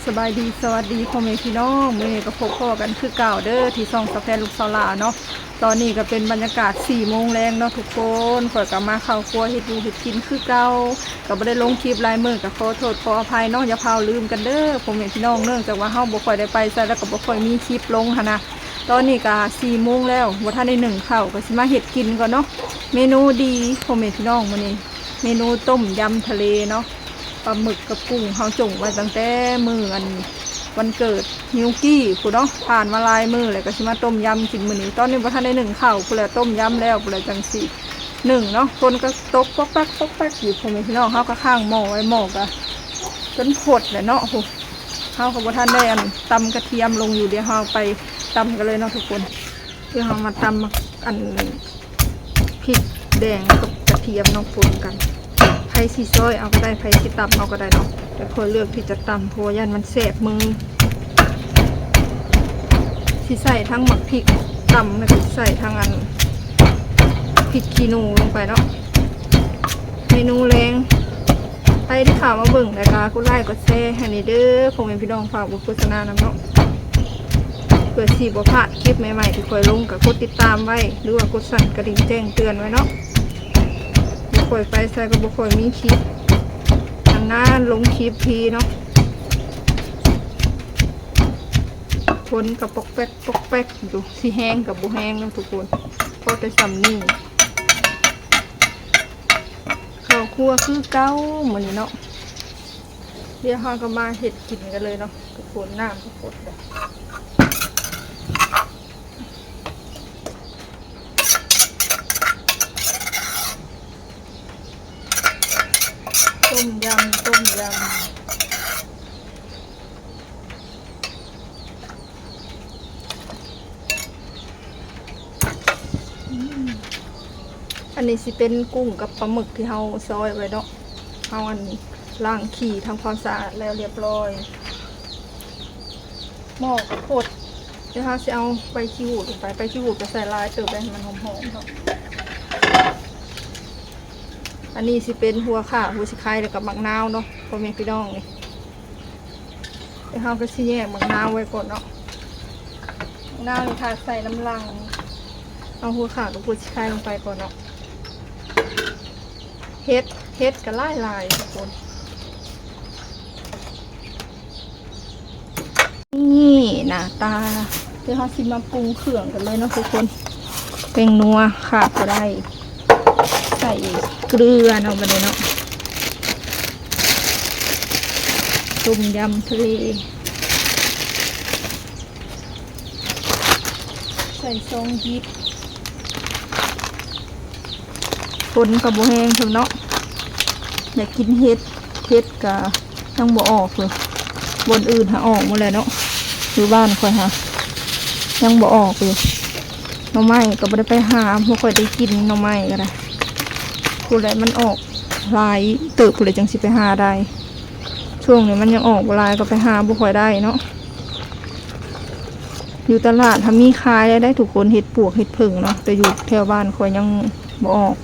ສະບາຍດີ ສະຫວັດດີພໍ່ແມ່ພີ່ນ້ອງ ມື້ນີ້ກໍພົບພໍ້ກັນຄືເກົ່າເດີ້ ທີ່ຊ່ອງສາວແພນລູກສາວຫຼ້າເນາະ. ຕອນນີ້ກໍເປັນບັນຍາກາດສີ່ໂມງແລງເນາະທຸກຄົນ ຂ້ອຍກໍມາເຂົ້າຄົວເຮັດຢູ່ເຮັດກິນຄືເກົ່າ ກໍບໍ່ໄດ້ລົງຄລິບຫຼາຍມື້ ກໍຂໍໂທດຂໍອະໄພເນາະ ຢ່າພາວລືມກັນເດີ້ພໍ່ແມ່ພີ່ນ້ອງ ເນື່ອງຈາກວ່າເຮົາບໍ່ຄ່ອຍໄດ້ໄປໃສ ແລ້ວກໍບໍ່ຄ່ອຍມີຄລິບລົງຫັ້ນນະ. ຕອນນີ້ກໍສີ່ໂມງແລ້ວ ບໍ່ທັນໄດ້ໜຶ້ງເຂົ້າ ກໍຊິມາເຮັດກິນກ່ອນເນາະ. ເມນູດີພໍ່ແມ່ພີ່ນ້ອງ ມື້ນີ້ເມນູຕົ້ມຍຳທະເລເນາະ. ປາໝຶກກັບກຸ້ງເຮົາຈົ່ງໄວ້ຕັ້ງແຕ່ມື້ອັນວັນເກີດມິວກີ້ພຸ້ນເນາະ ຜ່ານມາຫຼາຍມື້ແລ້ວ ກໍຊິມາຕົ້ມຍຳກິນມື້ນີ້. ຕອນນີ້ບໍ່ທັນໄດ້ໜຶ້ງເຂົ້າພຸ້ນແຫຼະ ຕົ້ມຍຳແລ້ວພຸ້ນແຫຼະ ຈັ່ງຊິໜຶ້ງເນາະ. ຝົນກໍຕົກປອກແປກ ປອກແປກຢູ່ ພໍ່ແມ່ພີ່ນ້ອງ ເຮົາກໍຄ້າງໝໍ້ໄວ້ ໝໍ້ກໍຈົນຟົດແຫຼະເນາະ. ໂອ້ ເຮົາກໍບໍ່ທັນໄດ້ອັນຕຳກະທຽມລົງຢູ່ ດຽວເຮົາໄປຕຳກັນເລີຍເນາະທຸກຄົນ. ດຽວເຮົາມາຕຳໝາກອັນ ພິກແດງກັບກະທຽມເນາະ ປົນກັນ ໃຜຊິຊອຍເອົາກໍໄດ້ ໃຜຊິຕຳເອົາກໍໄດ້ເນາະ ແຕ່ຂ້ອຍເລືອກທີ່ຈະຕຳ ເພາະວ່າຢ້ານມັນແສບມື. ຊິໃສ່ທັງໝາກພິກຕຳ ແລ້ວກໍໃສ່ທັງອັນພິກຂີ້ໜູລົງໄປເນາະ. ເມນູແລງ ໃຜທີ່ເຂົ້າມາເບິ່ງ ແລ້ວກໍກົດໄລ້ກົດແຊໃຫ້ແດ່ເດີ້ ພໍ່ແມ່ພີ່ນ້ອງ ຝາກເບິ່ງໂຄສະນານຳເນາະ ເພື່ອຊິບໍ່ພາດຄລິບໃໝ່ໆທີ່ຂ້ອຍລົງ ກໍກົດຕິດຕາມໄວ້ ຫຼືວ່າກົດສັ່ນກະດິ່ງແຈ້ງເຕືອນໄວ້ເນາະ. ບໍ່ຄ່ອຍໄປໃສກໍບໍ່ຄ່ອຍມີຄລິບ ນານໆລົງຄລິບທີເນາະ. ຝົນກໍປອກແປກ ປອກແປກຢູ່ ຊິແຮງກໍບໍ່ແຮງເນາະທຸກຄົນ ພໍແຕ່ສ່ຳນີ້. ເຂົ້າຄົວຄືເກົ່າມື້ນີ້ເນາະ. ດຽວເຮົາກໍມາເຮັດກິນກັນເລີຍເນາະທຸກຄົນ ນ້ຳກໍຟົດແລ້ວ. ຕົ້ມຍຳ ຕົ້ມຍຳ. ອັນນີ້ຊິເປັນກຸ້ງກັບປາໝຶກທີ່ເຮົາຊອຍໄວ້ເນາະ. ເຮົາອັນລ້າງຂີ້ທຳຄວາມສະອາດແລ້ວລຽບລ້ອຍ. ໝໍ້ກໍຟົດ ດຽວເຮົາຊິເອົາໃບຂີ້ຫູດລົງໄປ ໃບຂີ້ຫູດກໍໃສ່ຫຼາຍເຕີບໄດ້ໃຫ້ມັນຫອມໆເນາະ. ອັນນີ້ຊິເປັນຫົວຂ່າ ຫົວສີໄຄ ແລ້ວກໍໝາກນາວເນາະ ພໍ່ແມ່ພີ່ນ້ອງນີ້. ດຽວເຮົາກໍຊິແຍກໝາກນາວໄວ້ກ່ອນເນາະ ໝາກນາວນີ້ຖ້າໃສ່ນຳຫຼັງ. ເອົາຫົວຂ່າກັບຫົວສີໄຄລົງໄປກ່ອນເນາະ. ເຫັດ ເຫັດກໍຫຼາຍໆທຸກຄົນ. ນີ້ໜ້າຕາ ດຽວເຮົາຊິມາປຸງເຄື່ອງກັນເລີຍເນາະທຸກຄົນ. ແປ້ງນົວຂາດບໍ່ໄດ້ ໃສ່ເກືອເນາະ ບັດນີ້ເນາະ. ຕົ້ມຍຳທະເລ ໃສ່ຊອງຫຍິບ. ຝົນກໍບໍ່ແຮງສ່ຳເນາະ ຢາກກິນເຫັດ ເຫັດກໍຍັງບໍ່ອອກຢູ່. ບ່ອນອື່ນຫາອອກໝົດແລ້ວເນາະ ຢູ່ບ້ານຂ້ອຍຫາຍັງບໍ່ອອກຢູ່. ໜໍ່ໄມ້ກໍບໍ່ໄດ້ໄປຫາ ບໍ່ຄ່ອຍໄດ້ກິນໜໍ່ໄມ້ກໍໄດ້ ພຸ້ນແຫຼະ ມັນອອກຫຼາຍເຕີບພຸ້ນແຫຼະ ຈັ່ງຊິໄປຫາໄດ້. ຊ່ວງນີ້ມັນຍັງອອກບໍ່ຫຼາຍ ກໍໄປຫາບໍ່ຄ່ອຍໄດ້ເນາະ. ຢູ່ຕະຫຼາດຫາມີຂາຍແລ້ວໄດ໋ທຸກຄົນ ເຫັດປວກເຫັດເຜິ້ງເນາະ ແຕ່ຢູ່ແຖວບ້ານຂ້ອຍຍັງບໍ່ອອກ.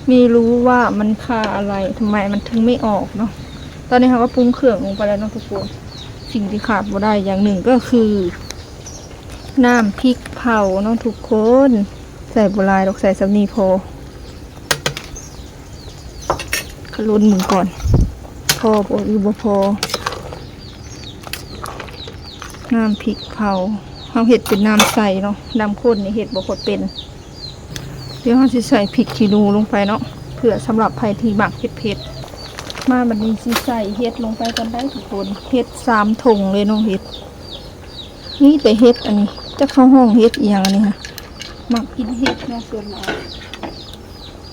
ไม่รู้ว่ามันฆ่าอะไร ทำไมมันถึงไม่ออกเนาะ. ตอนนี้เฮาก็ปรุงเครื่องลงไปแล้วเนาะทุกคน สิ่งที่ขาดบ่ได้อย่างหนึ่งก็คือ น้ำพริกเผาเนาะทุกคน ใส่บ่หลายดอก ใส่ส่ำนี้พอ ขะลุนเบิ่งก่อน พอบ่หรือบ่พอ น้ำพริกเผา เฮาเฮ็ดเป็นน้ำใสเนาะ น้ำข้นนี่เฮ็ดบ่ค่อยเป็น. เดี๋ยวเฮาสิใส่พริกขี้หนูลงไปเนาะ เพื่อสำหรับไผที่มักเผ็ดๆ มาบัดนี้สิใส่เห็ดลงไปก่อนได้ทุกคน เห็ดสามถุงเลยเนาะ เห็ด มีแต่เห็ดอันนี้ จักเขาฮ้องเห็ดอีหยังอันนี้ฮะ มักกินเห็ดเนาะ ส่วนหลาย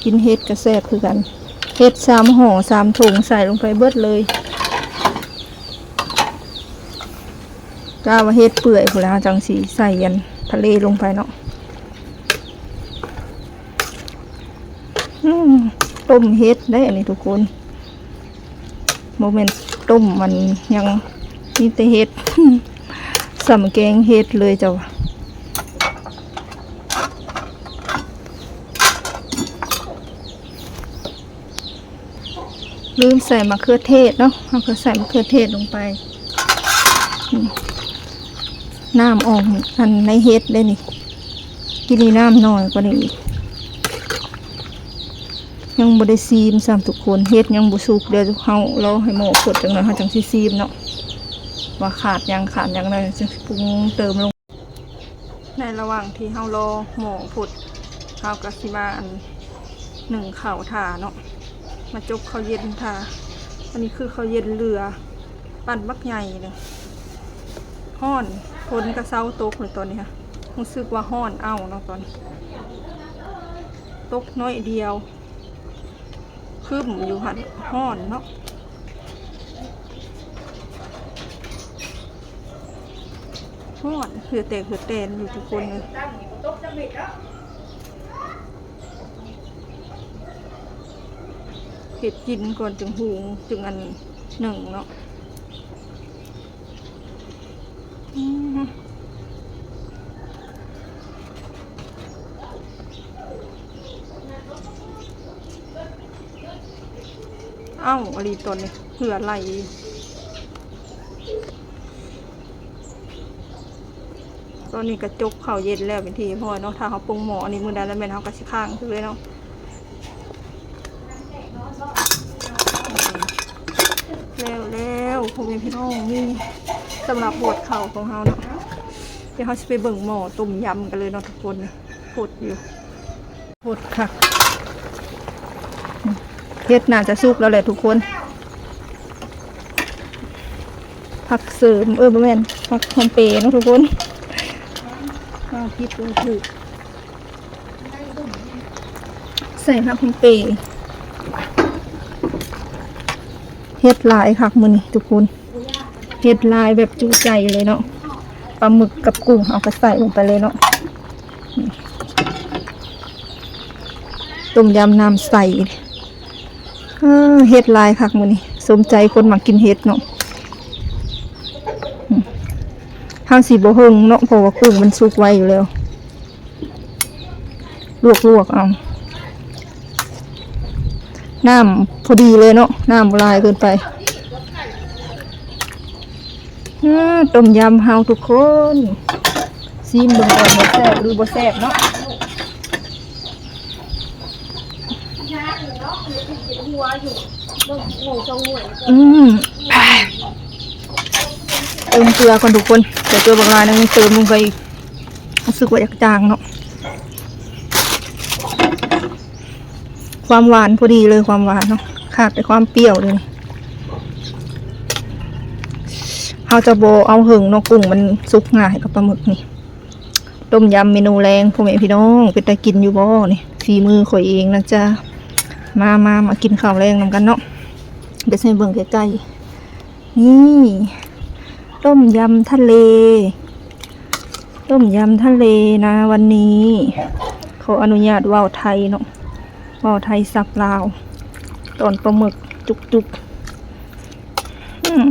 กินเห็ดก็แซ่บคือกัน เห็ดสามห่อสามถุงใส่ลงไปเบิดเลย กะว่าเห็ดเปื่อยพู้นแหละ เฮาจั่งสิใส่อันทะเลลงไปเนาะ อืม ต้มเห็ดได้อันนี้ทุกคน บ่แม่นต้มมัน ยังมีแต่เห็ด ส่ำแกงเห็ดเลยเจ้า เ ລືມໃສ່ມະເຂືອເທດເນາະ ເຮົາກໍໃສ່ມະເຂືອເທດລົງໄປ. ອືມ ນ້ຳອອກອັນໃນເຫັດເດ້ນີ້ ກິນນີ້ນ້ຳນ້ອຍກວ່ານີ້ອີກ. ຍັງບໍ່ໄດ້ຊີມຊ້ຳທຸກຄົນ ເຫັດຍັງບໍ່ສຸກ. ດຽວເຮົາລໍໃຫ້ໝໍ້ຟົດຈັກໜ່ອຍ ເຮົາຈັ່ງຊິຊີມເນາະ ວ່າຂາດຫຍັງ ຂາດຫຍັງແດ່ ຈັ່ງຊິປຸງເຕີມລົງ. ໃນລະຫວ່າງທີ່ເຮົາລໍໝໍ້ຟົດ ເຮົາກໍຊິມາອັນ ໜຶ້ງເຂົ້າຖ້າເນາະ ມາຈົກເຂົ້າເຢັນຖ້າ. ອັນນີ້ຄືເຂົ້າເຢັນເຫຼືອ ປັ້ນບັກໃຫຍ່ເລີຍ. ຮ້ອນ ຝົນກໍເຊົາຕົກແລ້ວຕອນນີ້ ຮູ້ສຶກວ່າຮ້ອນເອົ້າເນາະ ຕອນນີ້ຕົກໜ້ອຍດຽວ. ຄຶ້ມຢູ່ຫັ້ນ ຮ້ອນເນາະ ຮ້ອນ ເຫື່ອແຕກເຫື່ອແຕນຢູ່ທຸກຄົນເອີຍ. ເຮັດກິນກ່ອນຈຶ່ງຫຸງ ຈຶ່ງອັນ ໜຶ້ງເນາະ. ອືມ ເອົ້າ ອາລີຕອນນີ້ເຫື່ອໄຫຼ. ຕອນນີ້ກະຈົກເຂົ້າເຢັນແລ້ວເປັນທີ່ຮຽບຮ້ອຍເນາະ. ຖ້າເຮົາປົງໝໍ້ອັນນີ້ມື້ໃດລະແມ່ນເຮົາກະຊິຄ້າງຄືເລີຍເນາະ. ແລ້ວ ແລ້ວ ພໍ່ແມ່ພີ່ນ້ອງ ນີ້ສຳລັບບວດເຂົ້າຂອງເຮົາເນາະ. ດຽວເຮົາຊິໄປເບິ່ງໝໍ້ຕົ້ມຢຳກັນເລີຍເນາະທຸກຄົນ. ຟົດຢູ່ ຟົດຄັກ. ເຫັດໜ້າຈະສຸກແລ້ວແຫຼະທຸກຄົນ. ຜັກເສີມ ເອີ ບໍ່ແມ່ນ ຜັກຫອມເປເນາະທຸກຄົນ. ເວົ້າຜິດເວົ້າຖືກ. ໃສ່ຜັກຫອມເປ. ເຫັດຫຼາຍຄັກມື້ນີ້ທຸກຄົນ. ເຫັດຫຼາຍແບບຈຸໃຈເລີຍເນາະ. ປາໝຶກກັບກຸ້ງເຮົາກໍໃສ່ລົງໄປເລີຍເນາະ. ຕົ້ມຢຳນ້ຳໃສ. ເອີ ເຫັດຫຼາຍຄັກມື້ນີ້ ສົມໃຈຄົນມັກກິນເຫັດເນາະ. ເຮົາຊິບໍ່ເຮິງເນາະ ເພາະວ່າກຸ້ງມັນສຸກໄວຢູ່ແລ້ວ. ລວກໆ ເອົາ ນ້ຳພໍດີເລີຍເນາະ ນ້ຳບໍ່ຫຼາຍເກີນໄປ. ອາ ຕົ້ມຢຳເຮົາທຸກຄົນ ຊີມເບິ່ງກ່ອນວ່າແຊບຫຼືບໍ່ແຊບເນາະ. ອືມ ເຕີມເກືອກ່ອນທຸກຄົນ ໃສ່ເກືອບັກຫຼາຍໜຶ່ງ ເຕີມລົງໄປອີກ. ຮູ້ສຶກວ່າຢາກຈາງເນາະ. ຄວາມຫວານພໍດີເລີຍ ຄວາມຫວານເນາະ ຂາດແຕ່ຄວາມປ່ຽວເລີຍ. ເຮົາຈະບໍ່ເອົາເຫິງເນາະ ກຸ້ງມັນສຸກງ່າຍກັບປາໝຶກນີ້. ຕົ້ມຢຳເມນູແລງ ພໍ່ແມ່ພີ່ນ້ອງ ເປັນຕາກິນຢູ່ບໍ່ນີ້? ຝີມືຂ້ອຍເອງນະຈ໊ະ. ມາ ມາ ມາກິນເຂົ້າແລງນຳກັນເນາະ. ດຽວຊິໃຫ້ເບິ່ງໃກ້ໆ. ນີ້ ຕົ້ມຢຳທະເລ ຕົ້ມຢຳທະເລນະວັນນີ້. ຂໍອະນຸຍາດເວົ້າໄທເນາະ ເວົ້າໄທສັບລາວ ຕອນປາໝຶກຈຸກໆ. ອືມ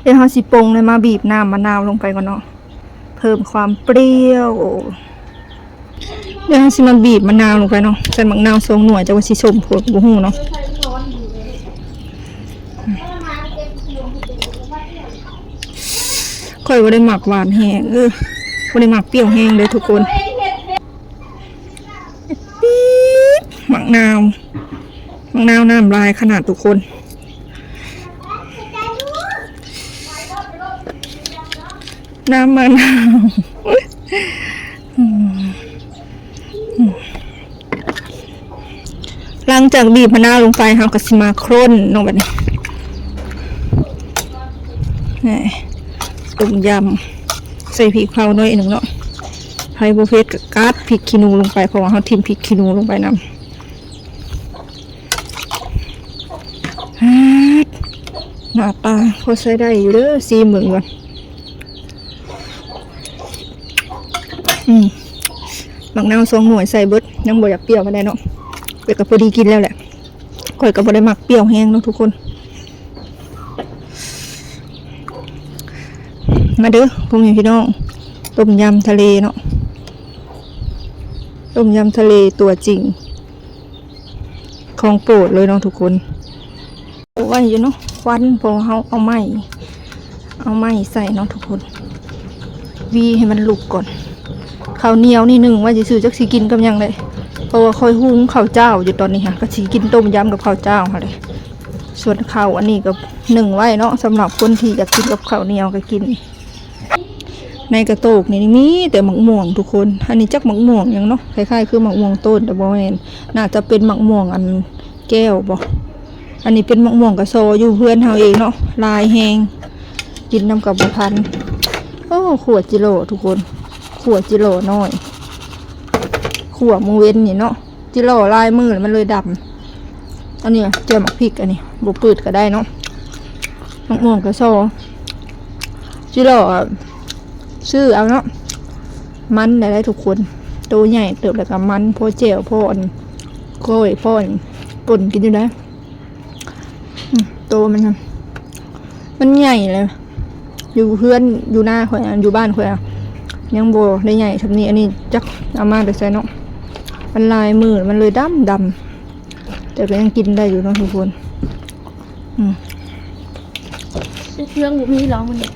ດຽວເຮົາຊິປົງແລ້ວມາບີບນ້ຳມະນາວລົງໄປກ່ອນເນາະ ເພີ່ມຄວາມປ່ຽວ. ດຽວເຮົາຊິມາບີບມະນາວລົງໄປເນາະ ໃສ່ໝາກນາວສອງໜ່ວຍ ແຕ່ວ່າຊິສົ້ມໂພດບໍ່ຮູ້ເນາະ. ຂ້ອຍບໍ່ໄດ້ມັກຫວານແຮງ ເອີ ບໍ່ໄດ້ມັກປ່ຽວແຮງເດີທຸກຄົນ. ປີດ ໝາກນາວ ໝາກນາວນ້ຳຫຼາຍຂະໜາດທຸກຄົນ. ນ້ຳມະນາວ ອືມ ອືມ. ຫຼັງຈາກບີບມະນາວລົງໄປ ເຮົາກໍຊິມາຄົນເນາະບັດນີ້. ນີ້ ຕົ້ມຢຳ ໃສ່ພິກເຜົາໜ້ອຍໜຶ່ງເນາະ. ໃຜບໍ່ເຜັດກໍກັດພິກຂີ້ໜູລົງໄປ ເພາະວ່າເຮົາຖິ້ມພິກຂີ້ໜູລົງໄປນຳ. ຫາດ ໜ້າຕາພໍໃຊ້ໄດ້ຢູ່ເດີ ຊີມເບິ່ງກ່ອນ. ອືມ ໝາກນາວສອງໜ່ວຍໃສ່ເບິດ ຍັງບໍ່ຢາກປ່ຽວປານໃດເນາະ ແຕ່ກໍພໍດີກິນແລ້ວແຫຼະ. ຂ້ອຍກໍບໍ່ໄດ້ມັກປ່ຽວແຮງເນາະທຸກຄົນ. ມາເດີພໍ່ແມ່ພີ່ນ້ອງ ຕົ້ມຍຳທະເລເນາະ ຕົ້ມຍຳທະເລຕົວຈິງ ຂອງໂປດເລີຍເນາະທຸກຄົນ. ໄວ້ຢູ່ເນາະ ຄວັນ ເພາະວ່າເຮົາເອົາໄມ້ ເອົາໄມ້ໃສ່ເນາະທຸກຄົນ ວີໃຫ້ມັນລຸກກ່ອນ. ເຂົ້າໜຽວນີ້ໜຶ້ງໄວ້ຊື່ໆ ຈັກຊິກິນກັບຫຍັງເດ້ ເພາະວ່າຂ້ອຍຫຸງເຂົ້າຈ້າວຢູ່ຕອນນີ້ຫັ້ນ ກໍຊິກິນຕົ້ມຢຳກັບເຂົ້າຈ້າວຫັ້ນແຫຼະ. ສ່ວນເຂົ້າອັນນີ້ກໍໜຶ້ງໄວ້ເນາະ ສຳລັບຄົນທີ່ຢາກກິນກັບເຂົ້າໜຽວກໍກິນ. ໃນກະໂຕກນີ້ມີແຕ່ໝາກມ່ວງທຸກຄົນ. ອັນນີ້ຈັກໝາກມ່ວງຫຍັງເນາະ ຄ້າຍໆຄືໝາກມ່ວງຕົ້ນ ແຕ່ບໍ່ແມ່ນ ໜ້າຈະເປັນໝາກມ່ວງອັນແກ້ວບໍ. ອັນນີ້ເປັນໝາກມ່ວງກະຊໍ ຢູ່ເຮືອນເຮົາເອງເນາະ ຫຼາຍແຮງ ກິນນຳກັບບໍ່ທັນ. ໂອ້ ຂົ້ວຈິຫຼໍ່ທຸກຄົນ ຂົ້ວຈິຫຼໍ່ນ້ອຍ ຂົ້ວມື້ເວັນນີ້ເນາະ. ຈິຫຼໍ່ຫຼາຍມື້ແລ້ວມັນເລີຍດຳ. ອັນນີ້ແຈ່ວໝາກພິກ ອັນນີ້ບໍ່ເປີດກໍໄດ້ເນາະ. ໝາກມ່ວງກະຊໍ ຈິຫຼໍ່ຊື້ເອົາເນາະ ມັນໄດ້ໆທຸກຄົນ ໂຕໃຫຍ່ເຕີບ ແລ້ວກໍມັນ ພໍແຈ່ວ ພໍອັນກ້ອຍ ພໍອັນປົ່ນກິນຢູ່ໄດ໋. ອືມ ໂຕມັນນະ ມັນໃຫຍ່ແລ້ວ ຢູ່ເຮືອນຢູ່ນາຂ້ອຍ ຢູ່ບ້ານຂ້ອຍອະ ຍັງບໍ່ໄດ້ໃຫຍ່ຊ່ຳນີ້. ອັນນີ້ຈັກເອົາມາແຕ່ໃສເນາະ ມັນຫຼາຍມື້ມັນເລີຍດຳໆ ແຕ່ກໍຍັງກິນໄດ້ຢູ່ເນາະທຸກຄົນ. ອືມ ເຄື່ອງບໍ່ມີລອງມັນນີ້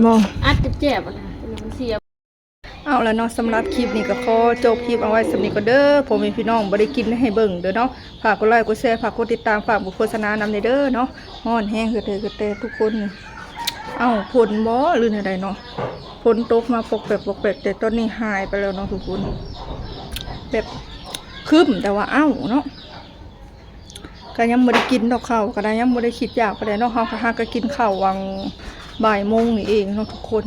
ບໍ່ ອັດແຈບໆ ຫັ້ນນະ ມັນເສຍ. ເອົາລະເນາະ ສຳລັບຄລິບນີ້ກໍຂໍຈົບຄລິບເອົາໄວ້ສ່ຳນີ້ກ່ອນເດີ ພໍ່ແມ່ພີ່ນ້ອງ ບໍ່ໄດ້ກິນໃຫ້ເບິ່ງເດີເນາະ. ຝາກກົດໄລກົດແຊ ຝາກກົດຕິດຕາມ ຝາກບໍ່ໂຄສະນານຳແດ່ເດີເນາະ. ຮ້ອນແຮງກະແຕກະແຕທຸກຄົນ. ເອົ້າ ຝົນບໍ ຫຼືແນວໃດເນາະ ຝົນຕົກມາປອກແປກປອກແປກ ແຕ່ຕອນນີ້ຫາຍໄປແລ້ວເນາະທຸກຄົນ. ແບບຄຶ້ມ ແຕ່ວ່າເອົ້າເນາະ. ກໍຍັງບໍ່ໄດ້ກິນດອກ ເຂົ້າກໍໄດ້ ຍັງບໍ່ໄດ້ຄິດຢາກປານໃດເນາະ. ເຮົາກໍຫາກໍກິນເຂົ້າຫວ່າງບ່າຍໂມງນີ້ເອງເນາະທຸກຄົນ.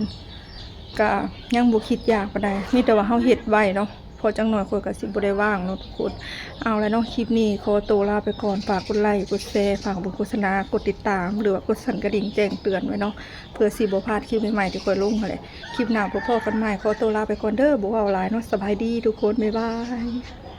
ກະຍັງບໍ່ຄິດຢາກປານໃດ ມີແຕ່ວ່າເຮົາເຮັດໄວ້ເນາະ ເພາະຈັກໜ່ອຍຂ້ອຍກະຊິບໍ່ໄດ້ວ່າງເນາະທຸກຄົນ. ເອົາລະເນາະ ຄລິບນີ້ຂໍໂຕລາໄປກ່ອນ. ຝາກກົດໄລກົດແຊ ຝາກເບິ່ງໂຄສະນາ ກົດຕິດຕາມ ຫຼືວ່າກົດສັ່ນກະດິ່ງແຈ້ງເຕືອນໄວ້ເນາະ ເພື່ອຊິບໍ່ພາດຄລິບໃໝ່ໆທີ່ຂ້ອຍລົງຫັ້ນແຫຼະ. ຄລິບໜ້າພໍ້ກັນໃໝ່ ຂໍໂຕລາໄປກ່ອນເດີ ບໍ່ເວົ້າຫຼາຍເນາະ. ສະບາຍດີທຸກຄົນ ບາຍບາຍ.